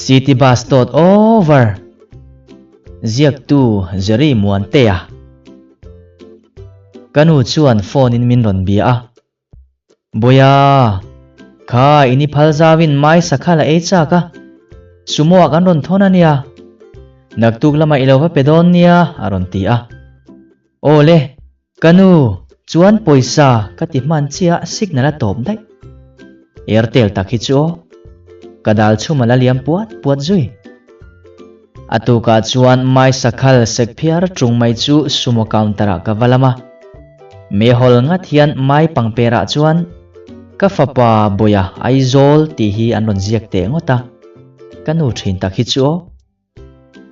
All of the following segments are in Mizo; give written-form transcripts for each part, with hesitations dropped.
City bus tawt over! Ziaktu Jerry Muantea. Ka nu chuan phone in min rawn bia a. Bawiha, kha in i phal zauin mai sakha la ei chak a, sumo ah kan rawn thawn a nia. Naktuk lamah i lo va pe dawn nia a rawn ti a. Aw le, ka nu chuan pawisa ka ti hman chiah signal a tawp daih. Airtel tak hi chu aw, ka dal chhum a la liam puat puat zui. A tukah chuan mai sakhal sek phiar tung mai chu sumo counter ah ka va lam a. Meihawl ngat hian mai pangperah chuan ka fapa Bawiha Aizawl tih hi an rawn ziak teh ngawt a, ka nu thin tak hi chu aw.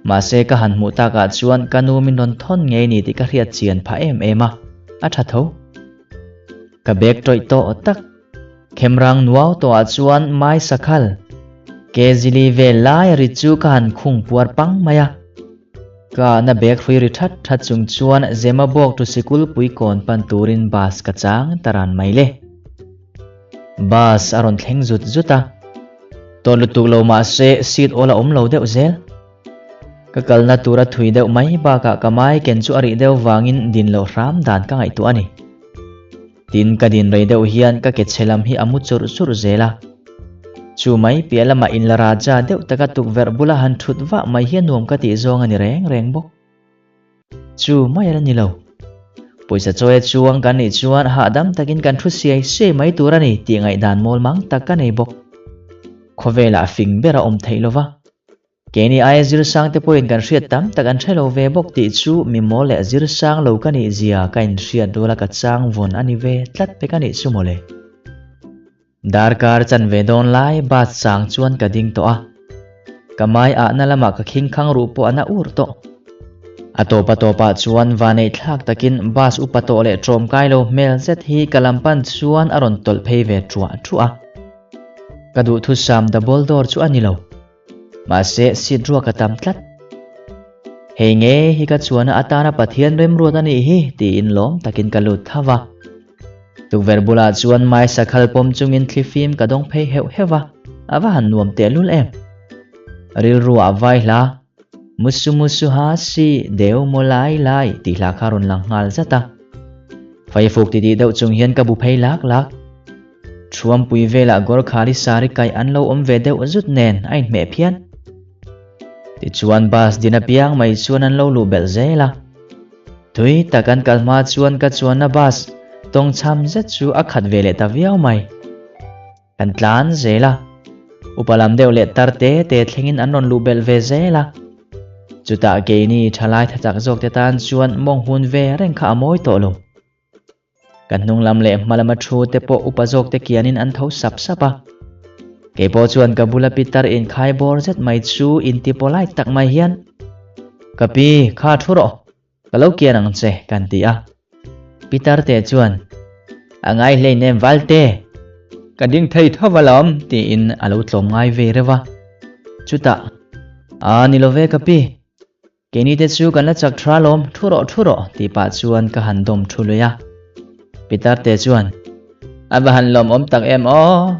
Mahse ka han hmuh takah chuan ka nu min rawn thawn ngei ni tih ka hriat chian phah em em a, a tha tho. Ka bag tawih tawh tak. Khemrang nuau tawhah chuan mai sakhal kezili vel lai a ri chu ka han khung puar pang mai a. Ka na bag hrui ri that that chung chuan Zemabawk to Sikulpui kawn pan turin bus ka chang ta ran mai le. Bus a rawn thleng zut zut a. Tawt lutuk lo mahse seat awl a awm lo deuh zel. Ka kalna tura thui deuh mai bakah ka mai ken chu a rih deuh vangin din loh hram dan ka ngaihtuah a ni. Tin ka din rei deuh hian ka ke chhe lam hi a mu churh churh zel a. Chu mai piah lamah inla raja deuh taka tukverh bula han thut vah mai hi a nuam ka tih zawng a ni reng reng bawk. Chu mai a la ni lo. Pawisa chawi a chuang kan nih chuan hahdam takin kan thu siai siai mai tur a ni tih ngaihdan mawl mang tak ka nei bawk. Khawvelah fing ber a awm theih lo va. Keini aia zirsang te pawhin kan hriat tam tak an hre lo ve bawk tih chu mi mawl leh zirsang lo ka nih zia ka inhriat ruala ka chang vawn a ni ve tlat pek a nih chu mawle. Darkar chanve dawn lai bus chang chuan ka ding tawh a, ka mai ahna lamah ka khing khang ruh pawh a na ur tawh. A tawp a tawpah chuan vaneih thlak takin bus upa tawh leh ṭawmkai lo hmel zet hi ka lam pan chuan a rawn tawlh phei ve ṭuah ṭuah a. Ka duhthusam double door chu a ni lo. Mahse, seat ruak a tam tlat. Hei nge hi ka chuana atana Pathian remruat a nih hi tiin lawm takin ka lut tha va. Tukverh bulah chuan mai sakhal pawm chungin thlifim ka dawng phei heuh heuh va, a va han nuam tehlul em. Rilru ah vai hla, Musu musu ha si deu maw lai lai tih hla kha rawn lang nghal zat a. Faifuk titih deuh chung hian ka bu phei lak lak. Thuampui velah Gorkhali sari kai an lo awm ve deuh zut nen a inhmeh phian. Tichuan bus din apiang mai chuan an lo luh belh zel a. Tui tak an kal hma chuan ka chuanna bus tawngchham zet chu a khat ve leh ta viau mai. Kan tlan zel a. Upa lam deuh leh tar te te thlengin an rawn luh belh ve zel a. Chutah keini thalai thachak zawk te tan chuan mawng hun ve reng kha a mawi tawh lo. Ka hnung lam leh hma lama thu te pawh upa zawk te kianin an tho sap sap a. Kei pawh chuan ka bula pitar inkhai bawr zet mai chu inti polite tak mai hian, Ka pi, kha thu rawh, ka lo kian ang che, kan ti a. Pitar te chuan, A ngai hleinem Valte, ka ding thei tho alawm, tiin a lo tlawm ngai ve reuh a. Chutah, A ni lo ve ka pi, Keini te chu kan la chak tha lawm, thu rawh thu rawh tih pah chuan ka han dawm thu lui a. Pitar te chuan, A va han lawmawm tak em aw,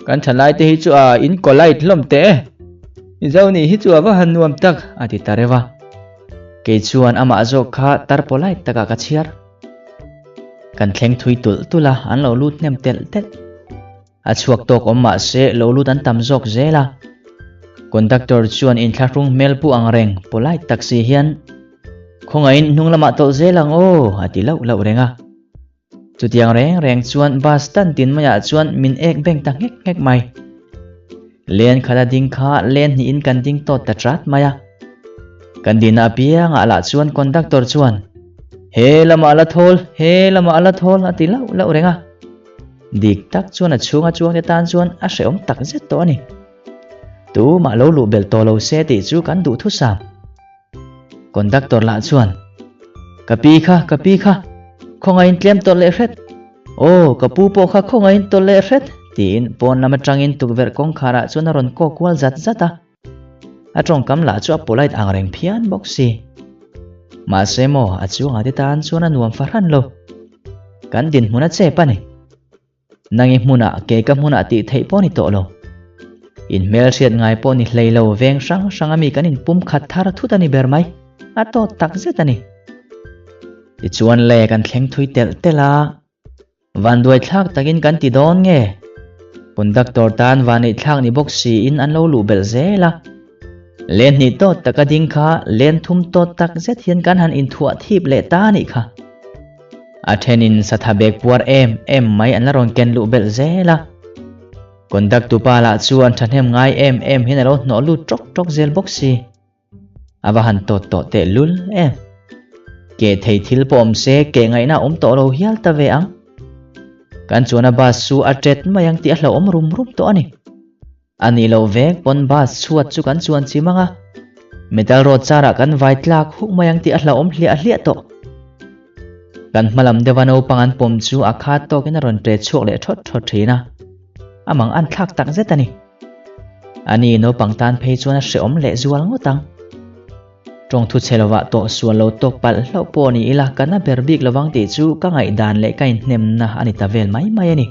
kan thalai te hi chu a in collide hlawm teh e, Mizo nih hi chu a va han nuam tak a ti ta reuh a. Kei chuan amah zawk kha tar polite takah ka chhiar. Kan thleng thui tulh tulh a, an lo lut hnem telh telh. A chhuak tawk awm mah se lo lut an tam zawk zel a. Conductor chuan inthlahrung hmel pu ang reng polite tak si hian, Khawngaihin hnung lamah tawlh zel ang aw, a ti lauh lauh reng a. Chutiang reng reng chuan bus tan tin maiah chuan min ek beng ta nghek nghek mai. Len khat a ding kha len hnihin kan ding tawt ta chat mai a. Kan dina apiangah lah chuan conductor chuan, He lamah la thawl, he lamah la thawl, a ti lauh lauh reng a. Dik tak chuan a chhunga chuangte tan chuan a hrehawm tak zet tawh a ni. Tumah lo luh belh tawh lo se tih chu kan duh thusam. Conductor lah chuan, Ka pi kha, ka pi kha, khawngaihin tlem tawlh leh hret. Aw, ka pu pawh kha khawngaihin tawlh leh hret, tiin pawn lam atangin tukverh kawngkharah chuan a rawn kawk kual zat zat a. A tawngkam lah chu a polite ang reng phian bawk si. Mahse maw, a chungah te tan chuan a nuam fahran lo. Kan dinhmun a chep a ni. Nangi hmunah, kei ka hmunah tih theih pawh a ni tawh lo. Inhmelhriat ngai pawh ni hlei lo veng hrang hrang ami kan inpum khat thar thut a ni ber mai, a tawt tak zet a ni. Tichuan le kan thleng thui telh telh a, vanduai thlak takin kan ti dawn nge? Conductor tan vanneih thlak ni bawk siin an lo luh belh zel a. Len hnih tawt taka ding kha len thum tawt tak zet hian kan han inthuah thip leh ta a nih kha. A thenin satha bag puar em em mai an la rawn ken luh belh zel a. Conductor pa lah chuan thahnem ngai em em hian a lo hnawh lut tawk tawk zel bawk si. A va han tawt tawh teh lul em. Ke thei thil pawh awm se ke ngaihna a awm tawh lo hial ta ve ang. Kan chuan a bus chu a tet mai ang tih a hlauhawm rum rum tawh a ni. A nih loh vek pawn bus chhuat chu kan chuan chim ang a, metal rod charah kan vai tlak huk mai ang tih a hlauhawm hliah hliah tawh. Kan hmalam deuha naupang an pawm chu a khat tawkin a rawn ṭe chhuak leh ṭhawt ṭhawt ṭhin a, a mang an thlak tak zet a ni. Ani naupang tan phei chuan a hrehawm leh zual ngawt ang. Tawngthu chhe lovah tawh sual lo tawk palh hlauh pawh ni ila ka na ber bik lovang tih chu ka ngaihdan leh ka inhnemna a ni ta vel mai mai a ni.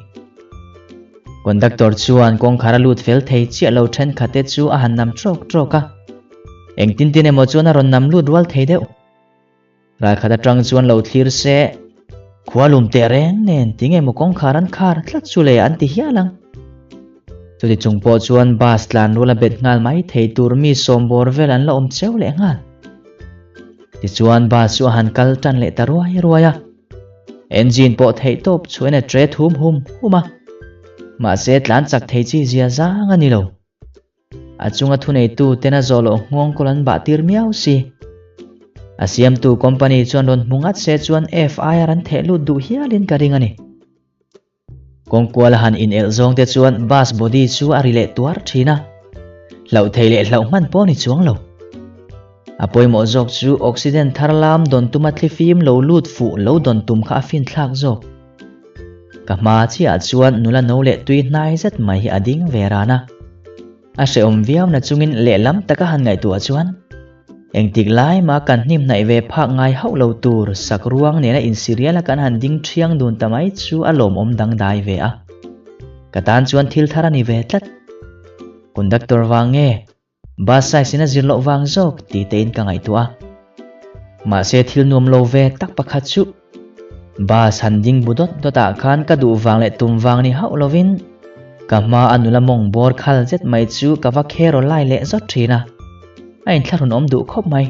Conductor chuan kawngkhar a lut fel thei chiah lo thenkhatte chu a han nam trawk trawk a, engtin tin emaw chuan a rawn nam lut rual thei deuh. Ralkhat atang chuan lo thlir se, khua lum teh reng nen tinge maw kawngkhar an khar tlat chu le an ti hial ang. Chuti chung pawh chuan bus tlan rual a bet nghal mai thei tur mi sawm bawr vel an la awm cheu leh nghal. Tichuan bus chu a han kal tan leh ta ruai ruai a. Engine pawh theih tawp chhuahin a tre thum hum hum a. Mahse tlan chak thei chi zia zang a ni lo. A chunga thuneitu ten a zawh loh nghawng kawl an bah tir miau si. A siamtu company chuan rawn hmu ngat se chuan FIR an theh lut duh hialin ka ring a ni. Kawngkuala han inelh zawng te chuan bus body chu a ri leh tuar thin a, hlauh thei leh hlauh hman pawh ni chuang lo. A pawimawh zawk chu oxygen thar lam dawn tuma thlifim lo lut fuh lo dawn tum kha a finthlak zawk. Ka hma chiah chuan nula no leh tui hnai zet mai hi a ding ve ran a. A hrehawm viau na chungin lehlam taka han ngaihtuah chuan engtik lai mah kan hnim hnaih ve phak ngai hauh lo tur sak ruang nena insirial a kan han ding thiang dun ta mai chu a lawmawm dangdai ve a. Ka tan chuan thil thar a ni ve tlat. Conductor vang nge? Bus size in a zir loh vang zawk tih te in ka ngaihtuah a. Mahse thil nuam lo ve tak pakhat chu bus han ding bu dawt dawt ah khan ka duh vang leh tum vang ni hauh lovin ka hma a nula mawng bawr khal zet mai chu ka va kheraw lai leh zawt thin a, a inthlahrun awm duh khawp mai.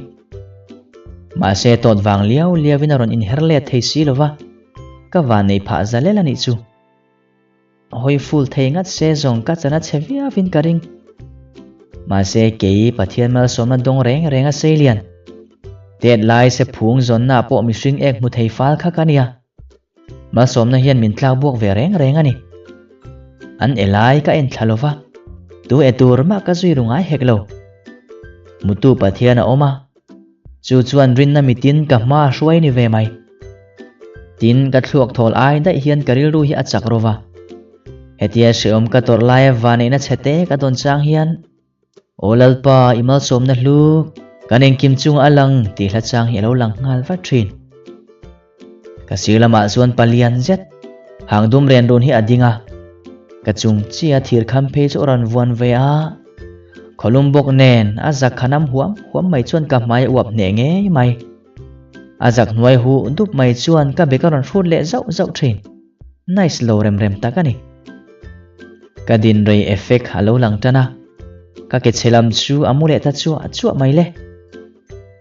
Mahse tawt vang liau liau in a rawn inher let thei si lova, ka van nei phah zalel a nih chu. Hawi ful thei ngat se zawng ka chan a chhe viauin ka ring. Mahse kei Pathian malsawmna dawng reng reng a sei lian. Tet lai se phung zawnna pawh mihring ek hmu thei fal kha ka nia. Malsawmna hian min tlak buak ve reng reng a ni. An e lai ka en thla lova, tu e tur mah ka zui ru ngai hek lo. Mutu Pathian a awm a, Chu chuan rinna mitin ka hma a hruai ni ve mai. Tin, ka thluak thawl ai daih hian ka rilru hi a chak rova. Hetia hrehawm ka tawrh laia vaneihna chhete ka dawn chang hian, Aw Lalpa, i malsawmna hlu, kan engkim chunga a lang tih hla chang hi a lo lang nghal vat thin. Ka sir lamah chuan palian zet, hang dum ren run hi a ding a. Ka chung chiah thir kham phei chu a rawn vuan ve a. Khawlum bawk nen a zak kha nam huam huam mai chuan ka hmai a uap hneh ngei mai. A zak hnuai huh dup mai chuan ka bek a rawn hrut leh zauh zauh thin. Nice lo rem rem tak a ni. Ka din rei effect a lo lang tan a. Ka ke chhe lam chu a mu leh ta chuah chuah mai le.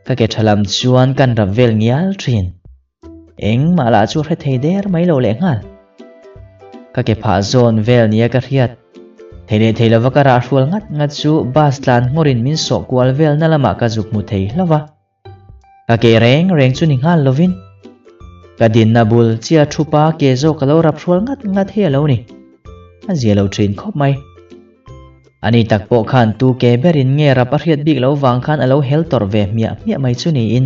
Ka ke tha lam chuan kan rap vel ngial thin. Engmah lah chu a hre thei der mai lo leh nghal. Ka ke phah zawn vel nia ka hriat. Thei leh thei lova ka rah hrual ngat ngat chu bus tlan nghawrin min sawh kual vel na lamah ka zuk hmu thei hlauh va. Ka ke reng reng chu ni nghal lovin ka dinna bul chia thupa ke zawk ka lo rap hrual ngat ngat hi a lo ni. A zia lo thin khawp mai. Ani tak pawh khan tu ke berin nge rap a hriat bik lo vang khan a lo hel tawrh ve hmiah hmiah mai chu niin.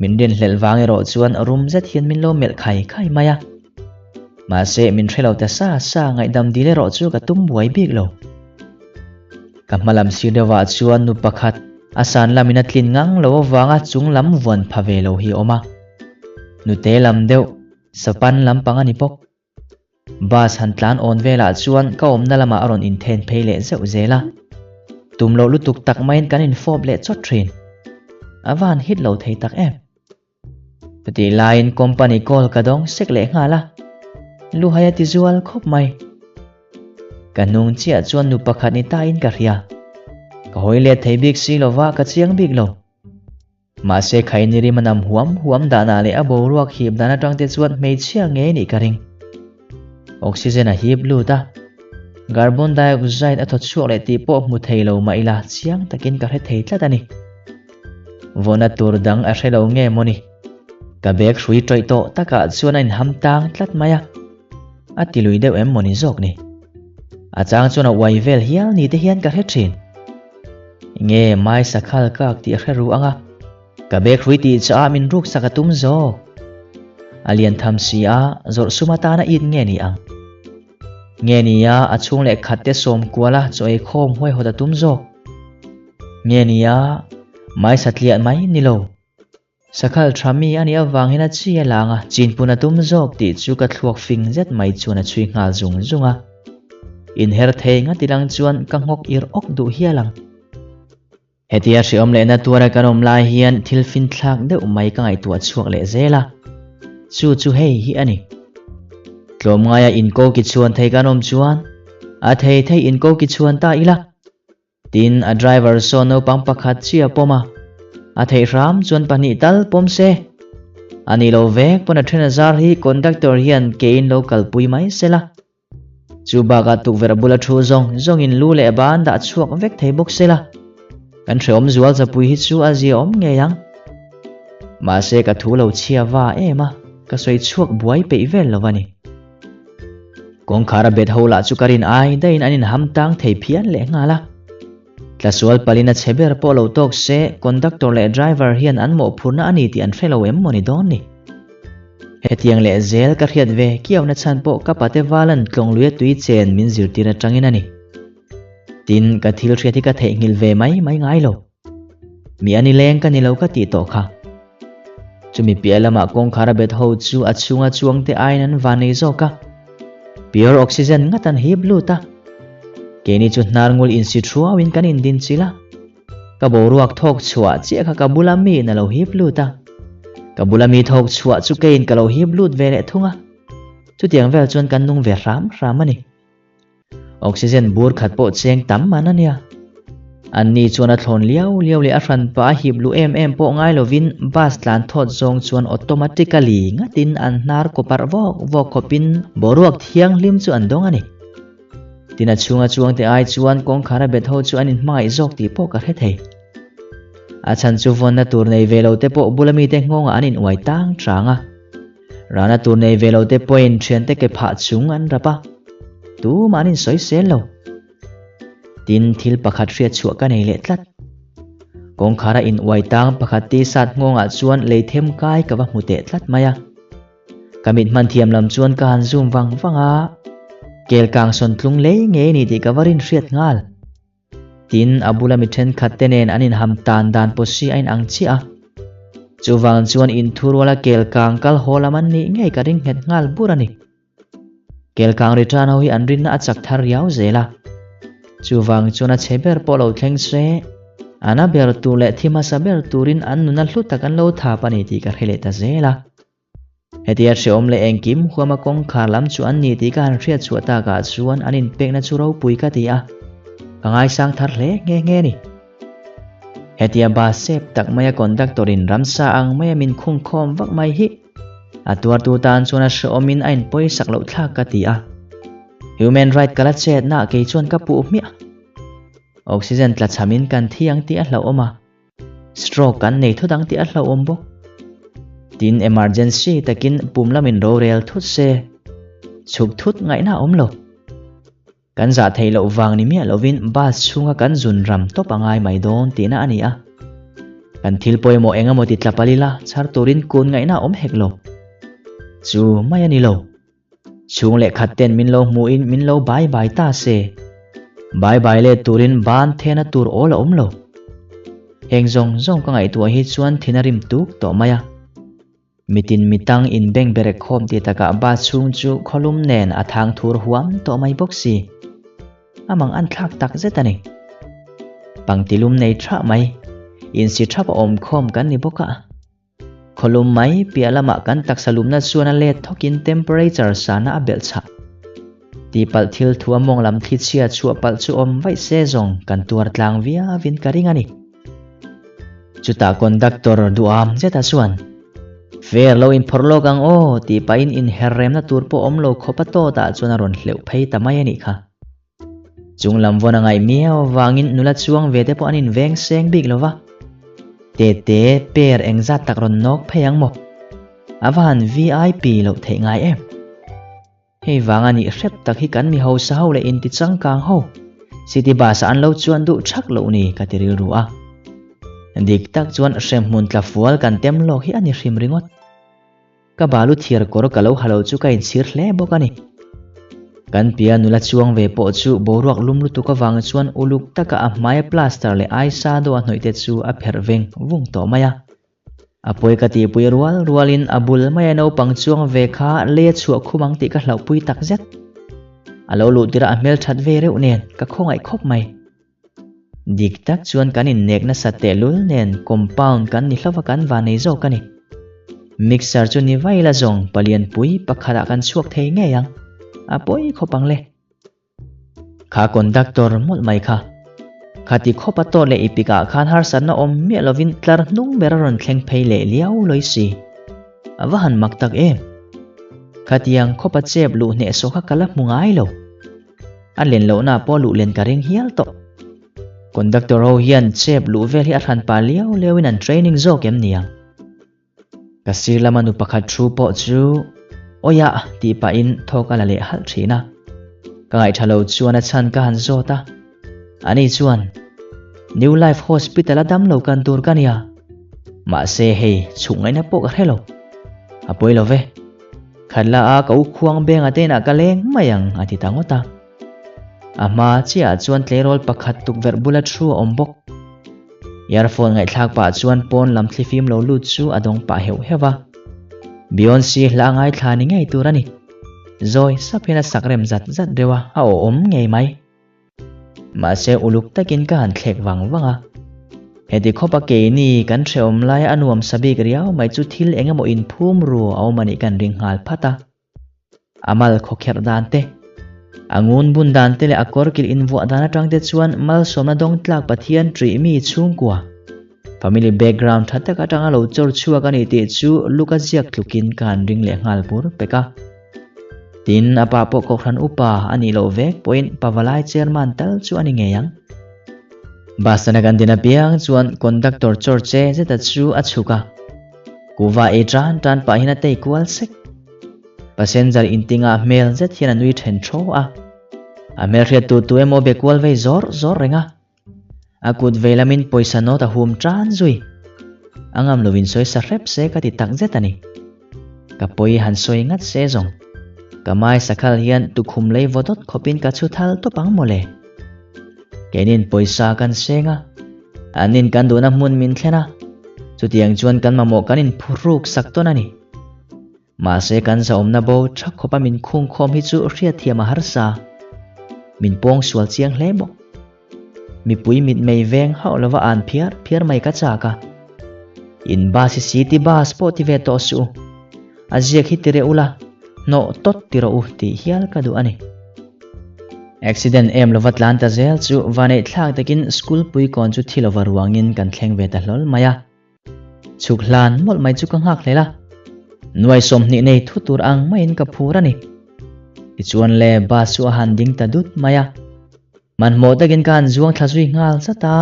Min rinhlelh vang erawh chuan rum zet hian min lo melh khai khai mai a. Mahse min hre lo ta sa sa ngaihdam dil erawh chu ka tum buai bik lo. Ka hma lam sir deuhah chuan nu pakhat a san lamin a tlin ngang lo avanga chung lam vuan pha ve lo hi a awm a. Nute lam deuh, sapan lampang a ni bawk. Bus han tlan awn velah chuan ka awmna lamah a rawn inthen phei leh zeuh zel a. Tum loh lutuk tak maiin kan infawp leh chawt thin. A va han hit lo thei tak em. Chutih laiin company call ka dawng sek leh nghal a, luhai a ti zual khawp mai. Ka hnung chiah chuan nu pakhat ni tain ka hria. Ka hawi let thei bik si lova ka chiang bik lo. Mahse khaini rim a nam huam huam danah leh a boruak hip dan atang te chuan hmeichhia ngei nih ka ring. Oxygen a hip lut a, carbon dioxide a thaw chhuak leh tih pawh hmu thei lo mah ila chiang takin ka hre thei tlat a ni. Vawna tur dang a hre lo nge mawni? Ka bag hrui tawih tawh takah chuan a inham tang tlat mai a, a ti lui deuh em mawni zawk ni? A chang chuan a uai vel hial ni te hian ka hre thin. Nge mai sakhal kak tih a hre ru ang a, ka bag hrui tih chah min ruk sak a tum zawk. A lian tham si a, zawrh sum atana it nge ni ang? Nge nia a chhung leh khat te sawm kual a chaw ei khawm huaihawt a tum zawk? Nge nia mai satliah mai ni lo. Sakhal tha mi a nih avang hian a chi a lang a, chinpun a tum zawk tih chu ka thluak fing zet mai chuan a chhui nghal zung zung a. Inher thei nga ti lang chuan ka nghawk ir awk duh hial ang. Hetia hriawm lehna tuara kan awm lai hian thil finthlak deuh mai ka ngaihtuah chhuak leh zel a, chu chu hei hi a ni. Tlawmngaia inko ki chhuan thei kan awm chuan a thei thei inko ki chhuan ta ila. Tin, a driver saw naupang pakhat chiah pawm a, a theih hram chuan pahnih tal pawm se. A ni lo vek pawn a then a zar hi conductor hian kein lo kalpui mai sela. Chu bakah tukverh bula thu zawng zawngin lu leh ban dah chhuak vek thei bawk sela, kan hrehawm zual chapui hi chu a ziaawm ngei ang. Mahse ka thu lo chhia va em a, ka sawi chhuak buai peih vel lo a ni. Kawngkhar a bet ho lah chu ka rin ai daihin an inham tang thei phian leh nghal a. Tlasual palin a chhe ber pawh lo tawk se, conductor leh driver hian an mawhphurhna a ni tih an hre lo em maw ni dawn ni? Hetiang leh zel ka hriat ve kiauna chhan pawh ka pate valan tlawngluia tui chen min zirtir atangin a ni. Tin, ka thil hriat hi ka theihnghilh ve mai mai ngai lo. Mi a ni leng ka ni lo ka tih tawh kha. Chumi piah lamah kawngkhar a bet ho chu a chhunga chuangte aiin an van nei zawk a. Pure oxygen ngat an hip lut a. Keini chu hnar ngul insi thuauin kan indin chilh a. Ka boruak thawk chhuah chiah kha ka bula miin a lo hip lut a. Ka bula mi thawk chhuah chu keiin ka lo hip lut ve leh thung a. Chutiang vel chuan kan nung ve hram hram a ni. Oxygen bur khat pawh cheng tam man a nia. Anni chuan a thlawn liau liau leh a hranpa a hip luh em em pawh ngai lovin bus tlan thawt zawng chuan automatically ngatin an hnar kaw parh vawk vawk khawpin boruak thianghlim chu an dawng a ni. Tin a chhunga chuangte ai chuan kawngkhar a bet ho chu an inhmangaih zawk tih pawh ka hre thei. A chhan chu vawnna tur nei ve lo te pawh bula mite nghawngah an inuai tang tang a. Rana tur nei ve lo te pawhin thiante ke phah chung an rap a, tumah an insawi sel lo. Tin, thil pakhat hriat chhuah ka nei leh tlat. Kawngkhara in uai tang pakhat ti sat nghawngah chuan lei them kai ka va hmu teh tlat mai a. Ka mit hman thiam lam chuan ka han zoom vang vang a, kel kang sawn tlung lei ngei ni tih ka va rin hriat nghal. Tin, a bula mi thenkhat te nen an inham tan dan pawsi a inang chiah a. Chuvang chuan inthuruala kel kang kal haw lam an nih ngei ka ring nghet nghal bur a ni. Kel kang ri tan ho hi an rinna a chak thar riau zel a. Chuvang chuan a chhe ber pawh lo thleng se, a na ber tur leh thi hmasa ber turin an nuna hlu tak an lo thap a ni tih ka hre leh ta zel a. Hetia hreawm leh engkim huama kawngkhar lam chu an ni tih ka han hriat chhuah takah chuan an inpekna chu ropui ka ti a, ka ngaisang thar hle nghe nghe a ni. Hetia bus sep tak maia conductor in ramsa ang maia min khung khawm vak mai hi a tuartu tan chuan a hreawmin a inpawisak loh thlak ka ti a. Human right ka la chetna ah kei chuan ka puh hmiah. Oxygen tlachhamin kan thi ang tih a hlauhawm a. Stroke kan nei thut ang tih a hlauhawm bawk. Tin, emergency takin pum lamin rorel thut se, chhuk thut ngaihna a awm lo. Kan zah theih loh vang ni miah lovin bus chhunga kan zun ram tawp a ngai mai dawn tihna a ni a. Kan thil pawimawh eng emaw ti tlap alila chhar turin kun ngaihna a awm hek lo. Chu mai a ni lo. Chhung leh khat ten min lo hmuhin min lo bai bai ta se. Bai bai let turin ban thena tur awl a awm lo. Heng zawng zawng ka ngaihtuah hi chuan thin a rim tuk tawh mai a. Mitin mitang inbeng berek khawm ti takah bus chhung chu khawlum nen a thang thur huam tawh mai bawk si. A mang an thlak tak zet a ni. Pangtilum nei tha mai, insi thap a awm khawm kan ni bawk a. Khawlum mai piah lamah kan taksa lumna chuan a let thawkin temperature sana a belh chhah. Tihpalh thil thu a mawng lam thli chhia chhuah palh chu awm vaih se zawng kan tuar tlang viauin ka ring a ni. Chutah conductor duham zeta chuan, Fair lo inphawrh lawk ang aw tih pahin inher remna tur pawh awm lo khawp a tawtah chuan a rawn hleuh phei ta mai a nih kha. Chung lam vawn a ngaih miau avangin nula chuang ve te pawh an inveng seng bik lo va. Tete per engzat tak rawn nawk phei ang maw? A va han VIP loh theih ngai em? Hei vang a nih hrep tak hi kan mi hausa ho leh inti changkang ho city bus ah an lo chuan duh thak loh ni ka ti rilru a. Dik tak chuan hremhmun tla fual kan tem lawk hi a ni hrim ringawt. Ka balu thiar kawr ka lo ha lo chu ka inchhir hle bawk a ni. Kan pia nula chuang ve pawh chu boruak lum lutuk avang chuan uluk taka a hmaia plaster leh aisa dawh a hnawih te chu a pherh veng vung tawh mai a. A pawi ka tihpui rual rualin a bul maia naupang chuang ve kha lei a chhuah khum ang tih ka hlauhpui tak zet. A lo luh tirah a hmel that ve reuh nen ka khawngaih khawp mai. Dik tak chuan kan innek nasa tehlul nen compound kan ni hlauva kan va nei zawk a ni. Mixer chu ni vai la zawng palian pui pakhatah kan chhuak thei ngei ang. A pawi khawp ang le. Kha conductor mawlh mai kha. Khati khawpa tawt leh ipik ah khan harsatna awm miah lovin tlar hnung ber a rawn thleng phei leh liau lawi si. A va han mak tak em. Khatiang khawpa chep luh hnehsawh kha ka la hmu ngai lo. A len lohna pawh luh len ka ring hial tawh. Conductor ho hian chep luh vel hi a hran pah liau liauin an training zawk em niang. Ka sir lama nu pakhat thu pawh chu Awiah tih pahin thawk a la leh halh thin a. Ka ngaihṭha lo chuan a chhan ka han zawt a. Ani chuan New Life Hospital a dam lo kan tur ka nia. Mahse hei chhuk ngaihna pawh ka hre lo. A pawi lo ve. Khat la a ka u khuang benga te inah ka leng mai ang a ti ta ngawt a. A hma chiahah chuan tleirawl pakhat tukverh bula thu a awm bawk. Earphone ngaihthlak pah chuan pawn lam thlifim lo lut chu a dawng pah heuh heuh a. Beyonce hla ngaithla ni ngei tur a ni. Zawi sap hian a sak rem zat zat reuh a, a awhawm ngei mai. Mahse uluk takin ka han thlek vang vang a. Heti khawpa keini kan hrehawm laia a nuam sa bik riau mai chu thil eng emaw inphum ru a awm a nih kan ring nghal phat a. A mal khawkherh dan te, a ngun bun dan te leh a kawr kilh invuah dan atang te chuan malsawmna dawng tlak Pathian ṭih mi chhungkua, family background ṭha tak atanga lo chawr chhuak a ni tih chu Luka ziak tlukin ka han ring leh nghal bur pek a. Tin, a pa pawh Kohhran upa a nih loh vek pawhin Pavalai chairman tal chu a ni ngei ang. Bus tana kan din apiang chuan conductor chawr che zeta chu a chhuk a, kuhva ei tan tan pahin a tei kual sek. Passenger intinga hmel zet hian a nui then thaw a, a hmelhriat tur tu emaw be kual vei zawr zawr reng a. A kut vei lamin pawisa note a hum tan zui. A ngam lovin sawi sa hrep se ka ti tak zet a ni. Ka pawi han sawi ngat se zawng. Ka mai sakhal hian tukhum lei vaw dawt khawpin ka chhu thal tawp ang mawle. Keinin pawisa kan seng a, annin kan duhna hmun min thlen a, chutiang chuan kan mamawh kan inphuruk sak tawn a ni. Mahse kan zahawmna bo tha khawpa min khungkhawm hi chu hriatthiam a harsa. Min pawng sual chiang hle bawk. Mipui mitmei veng hauh lova an phiar phiar mai ka chak a. In bus hi city bus pawh ti ve tawh suh u. A ziak hi ti reh ula, hnawh tawt ti rawh u tih hial ka duh a ni. Accident em lova tlan ta zel chu vaneih thlak takin school puikawn chu thi lova ruangin kan thleng ve ta hlawl mai a. Chhuk hlan mawlh mai chu ka nghak hlel a, nuai 20 nei thu tur ang maiin ka phur a ni. Tichuan le bus chu a han ding ta dut mai a, hmanhmawh takin ka han zuang thla zui nghal zat a,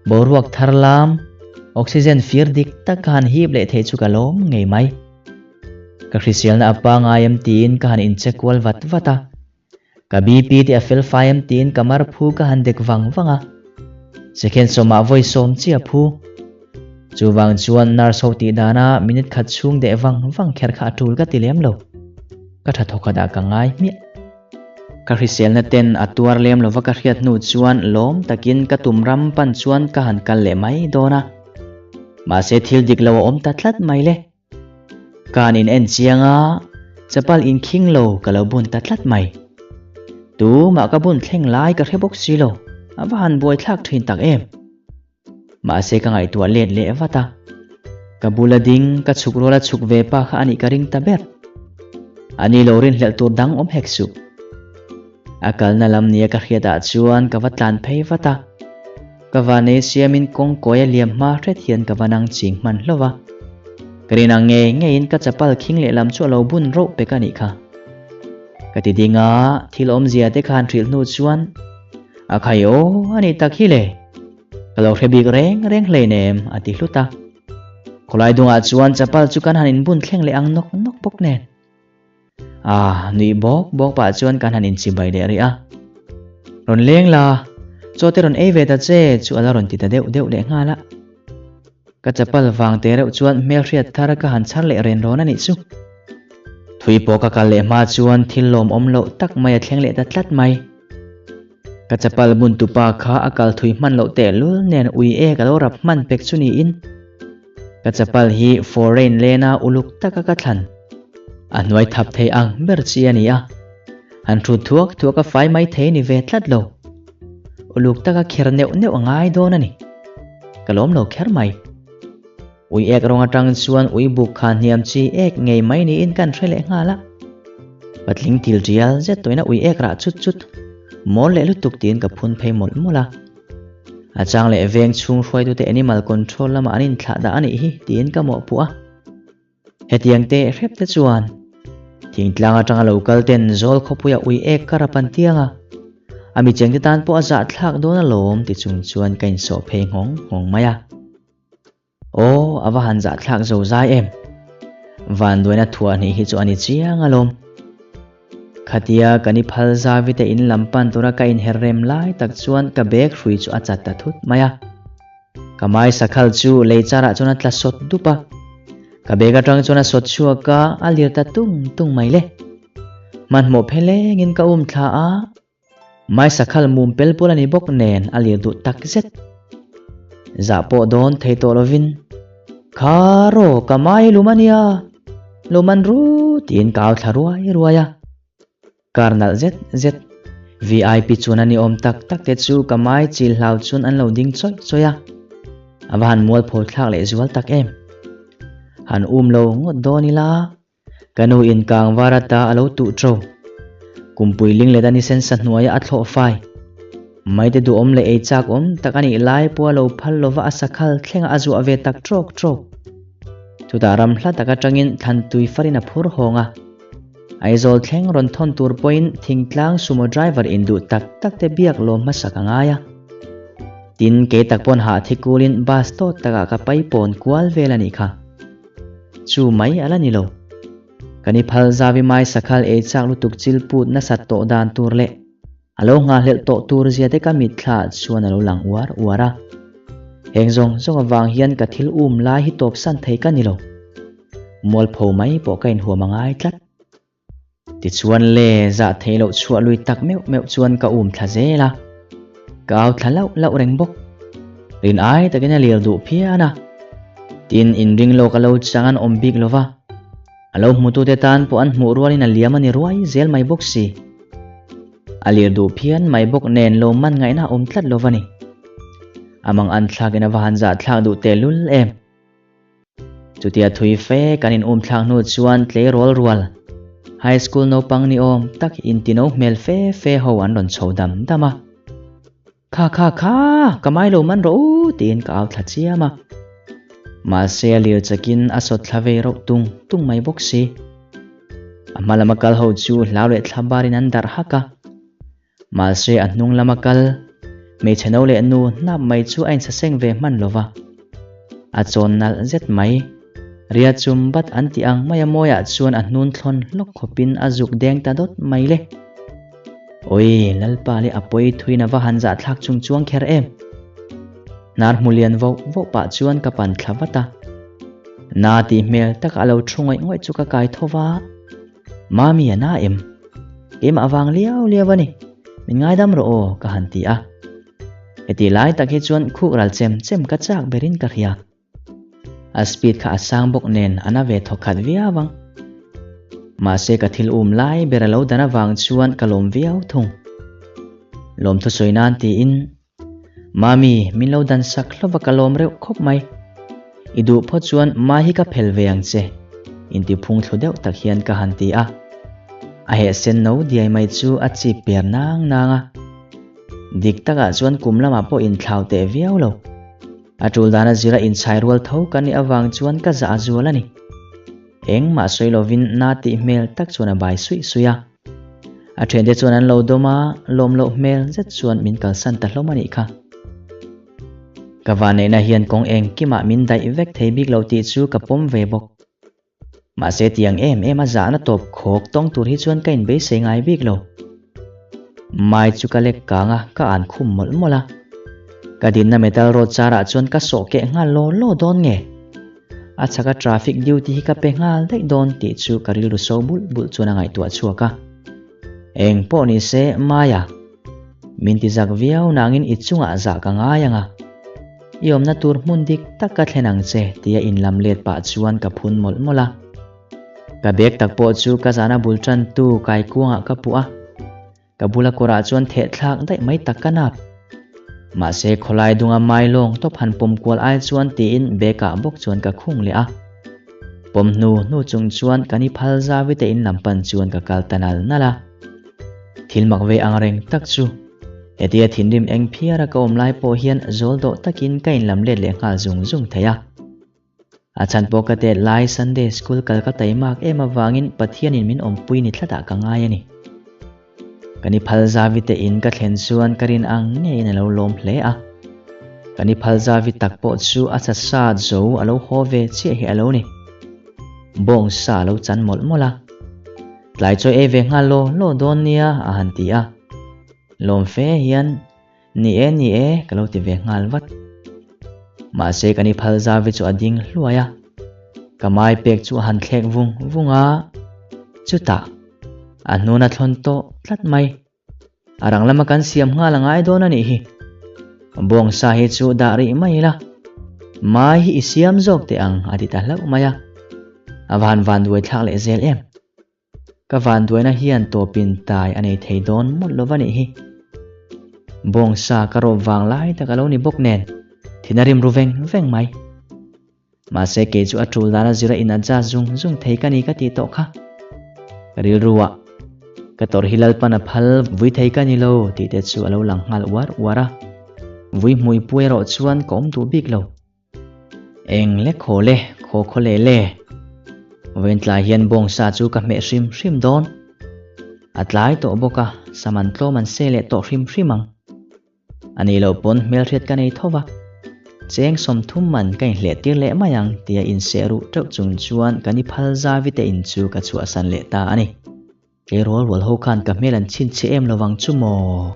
boruak thar lam, oxygen fir dik tak ka han hip leh theih chu ka lawm ngei mai. Ka hriselna a pangai em tiin ka han inche kual vat vat a, Ka BP te a fel fai em tiin ka mar phu ka han dek vang vang a. Second sawmah vawi sawm chiah a phu. Chuvang chuan nurse ho tih dana minute khat chhung deh vang vang kher kha a tul ka ti lem lo. Ka tha thawkhat ah ka ngai hmiah. Ka hriselna ten a tuar lem lova ka hriat hnu chuan lawm takin ka tum ram pan chuan ka han kal leh mai dawn a. Mahse thil dik lo a awm ta tlat mai le. Ka han in en chiang a, chapal inkhing lo ka lo bun ta tlat mai. Tumah ka bun thleng lai ka hre bawk si lo, a va han buaithlak thin tak em. Mahse ka ngaihtuah let leh vat a, ka bula ding ka chhuk ruala chhuk ve pa kha a nih ka ring ta ber. A ni lo rinhlelh tur dang awm hek suh. A kalna lam nia ka hriatah chuan ka va tlan phei vat a, ka vanei siamin kawng kawi a liam hma hret hian ka va nang ching hman hlauh a. Ka rin ang ngei ngeiin ka chapal khing lehlam chu a lo bun rauh pek a nih kha. Ka ti ding a, thil awmzia te khan hrilh hnu chuan a khai aw a nih tak hi le. Ka lo hre bik reng reng hleinem a ti hlut a. Khawlai dungah chuan chapal chu kan han inbun thleng leh ang nawk nawk bawk nen. A nuih bawk bawk pah chuan kan han inchibai leh rih a. Rawn leng la, chaw te rawn ei ve ta che chu a la rawn ti ta deuh deuh leh nghal a. Ka chapal vang te reuh chuan hmelhriat thar ka han chhar leh ren rawn a nih chu. Thui pawh ka kal leh hma chuan thil lawmawm loh tak mai a thleng leh ta tlat mai. Ka chapal bun tupa kha a kal thui hman loh tehlul nen ui e ka lo rap hman pek chu niin. Ka chapal hi foreign lena uluk taka ka thlan. A hnuai thap thei ang ber chi a ni a. Han thut thuak thuak a fai mai thei ni ve tlat lo. Uluk taka kher neuh neuh a ngai dawn a ni. Ka lawm lo kher mai. Ui ek rawng atang chuan ui buk kha hniam chi ek ngei mai niin kan hre leh nghal a. Patling til tial zet tawina ui ek rah chut chut mawl leh lutuk tiin ka phun phei mawlh mawlh a. A chang leh veng chhung hruaitute animal control lamah an inthlah dah a nih hi tiin ka mawhpuh a. Hetiang teh hrep te chuan thingtlang atanga lo kal ten zawl khawpuia ui ek kar a pan tiang a, a mi chengte tan pawh a zahthlak dawn alawm ti chung chuan ka insawh phei nghawng nghawng mai a. Aw, a va han zahthlak zo zai em! Vanduaina thuah hnih hi chu a ni chiang alawm. Khatia kan i phal zavite in lam pan tura ka inher rem lai tak chuan ka bag hrui chu a chat ta thut mai a. Ka mai sakhal chu lei charah chuan a tla sawt dup a. Ka bag atang chuan a sawt chhuak a, a lir ta tung tung mai le. Hmanhmawh phelengin ka um thla a, mai sakhal mum pel pul a ni bawk nen a lir duh tak zet. Zah pawh dawn thei tawh lovin, Kha raw, ka mai lum a nia, lum an ru tiin ka au thla ruai ruai a. Kar nalh zet zet, VIP chuan a ni awm tak tak te chu ka mai chil hlau chuan an lo ding chawih chawih a. A va han mualpho thlak leh zual tak em. Han um lo ngawt dawn ila, ka nu in kang var ata a lo tuh ṭo. Kumpui ling let a ni sen sa hnuaia a thlawh fai. Maite duhawm leh ei chak awm tak a nih lai pawh a lo phal lova a sakhal thlenga a zuah ve tak ṭawk ṭawk. Chutah ram hla tak aṭangin thlan tui farin a phur hawng a. Aizawl thleng rawn thawn tur pawhin thingtlang sumo driver induh tak tak te biak lawm hmasak a ngai a. Tin, kei tak pawn hah thi kulin bus tawt takah ka pai pawn kual vel a nih kha. Chu mai a la ni lo. Kan i phal zavi mai sakhal ei chak lutuk chil put nasat tawh dan tur leh a lo nghahhlelh tawh tur zia te ka mitthla chuan a lo lang uar uar a. Heng zawng zawng avang hian ka thil um lai hi tawpsan thei ka ni lo. Mualpho mai pawh ka inhuam a ngai tlat. Tichuan le zah theih loh chhuah lui tak meuh meuh chuan ka um thla zel a. Ka au thla lauh lauh reng bawk. Rin ai takin a lir duh phian a. Tin, inring lawk a lo chang an awm bik lo va. A lo hmutute tan pawh an hmuh rualin a liam a ni ruai zel mai bawk si. A lir duh phian mai bawk nen lo man ngaihna a awm tlat lo va ni. A mang an thlakin a va han zah thlak duh tehlul em. Chutia thui fe kan in um thlak hnu chuan tleirawl rual, high school naupang ni awm tak intino hmel fe fe ho an rawn chho dam dam a. Kha kha kha, ka mai lo man rawh u tiin ka au thla chiam a. Mahse a lir chakin a sawt thla vei rauh tung tung mai bawk si. A hma lama kal ho chu hlau leh thla barin an darh hak a. Mahse a hnung lama kal, hmeichhe no leh nu hnap mai chu a insaseng ve hman lo va. A chawn nalh zet mai. Ria chum bat an tih ang maia mawiah chuan a hnun thlawn hlawk khawpin a zuk deng ta dawt mai le. Awi, Lalpa leh a pawi thuin a va han zahthlak chung chuang kher em? Hnar hmu lian voh voh pah chuan ka pan thla vat a. Na tih hmel taka a lo thu ngawih ngawih chu ka kai tho va. Mami a na em? Keimah vang liau liau a ni. Min ngaidam rawh aw, ka han ti a. Heti lai tak hi chuan khuk ral chem chem ka chak berin ka hria. A speed kha a sang bawk nen a na ve thawkhat viau ang. Mahse ka thil um lai ber a lo dan avang chuan ka lawm viau thung. Lawmthu sawi nan tiin, Mami, min lo dan sak hlova ka lawm reuh khawp mai. I duh phawt chuan mai hi ka phel ve ang che, inti phung thlu deuh tak hian ka han ti a. A heh sen no diai mai chu a chip per nang nang a. Dik takah chuan kum lamah pawh inthlau teh viau lo. A tul dana zira inchhai rual tho kan nih avang chuan ka zah a zual a ni. Engmah sawi lovin na tih hmel tak chuan a bai suih suih a. A thiante chuan an lo dawm a, lawm loh hmel zet chuan min kalsan ta hlawm a nih kha. Ka vanneihna hian kawng engkimah min daih vek thei bik lo tih chu ka pawm ve bawk. Mahse tiang em em a zahna tawp khawk tawng tur hi chuan ka inbeisei ngai bik lo. Mai chu ka lek kang a, ka an khum mawlh mawlh a. Ka dinna metal road charah chuan ka sawh keh nghal law law dawn nge? A chhaka traffic duty hi ka pe nghal daih dawn tih chu ka rilru so bulh bulh chuan a ngaihtuah chhuak a. Eng pawh ni se Maya, min ti zak viau nangin i chungah zah ka ngai ang a. I awmna tur hmun dik tak ka thlen ang che tia inlam let pah chuan ka phun mawlh mawlh a. Ka bag tak pawh chu ka zahna bul tantu kaikuangah ka puh a. Ka bula kawrah chuan theh thlak daih mai tak ka nap. Mahse khawlai dunga mai lawng tawp han pawm kual ai chuan tiin bag ah bawk chuan ka khung leh a. Pawm hnu hnu chung chuan kan i phal zavi te in lam pan chuan ka kal ta nal nal a. Thil mak ve ang reng tak chu hetia thinrim eng phiara ka awm lai pawh hian zawl dawh takin ka inlam let leh nghal zung zung thei a. A chhan pawh ka tet lai Sunday school kal ka taimak em avangin Pathianin min awmpui ni tlatah ka ngai a ni. Kan i phal zavi te in ka thlen chuan ka rin ang ngeiin a lo lawm hle a. Kan i phal zavi tak pawh chu a cha sa zo a lo haw ve chiah hi a lo ni. Bawng sa a lo chan mawlh mawlh a. Tlai chaw ei ve nghal law law dawn nia a han ti a. Lawm fe hian Ni e, ni e, ka lo ti ve nghal vat. Mahse kan i phal zavi chu a ding hluai a, ka mai pek chu a han thlek vung vung a, chutah a hnun a thlawn tawh tlat mai. A rang lama kan siam nghal a ngai dawn a nih hi. Bawngsa hi chu dah rih mai ila, mai hi i siam zawk teh ang a ti ta hlauh mai a, a van van duai thlak leh zel em. Ka vanduaina hian tawpin tai a nei thei dawn mawlh lo va nih hi. Bawngsa ka rawp vang lai tak a lo ni bawk nen, thin a rim ru veng veng mai. Mahse kei chu a tul dan a zira in adjust zung zung thei ka ni ka tih tawh kha. Ka rilru ah, ka tawrh hi Lalpan a phal vui thei ka ni lo tih te chu a lo lang nghal uar uar a. Vui hmui pu erawh chuan ka awm duh bik lo. Eng le khaw le, khaw khaw le le. Vawiin tlai hian bawngsa chu ka hmeh hrim hrim dawn. A tlai tawh bawk a, sam an tlawm an se leh tawh hrim hrim ang. A nih loh pawn hmelhriat ka nei tho va, cheng 30 man ka inhleh tir leh mai ang tia inseh ruh teuh chung chuan kan i phal zavi te in chu ka chhuahsan leh ta a ni. Tleirawl rual ho khan ka hmel an chhinchhe em lovang chu maw?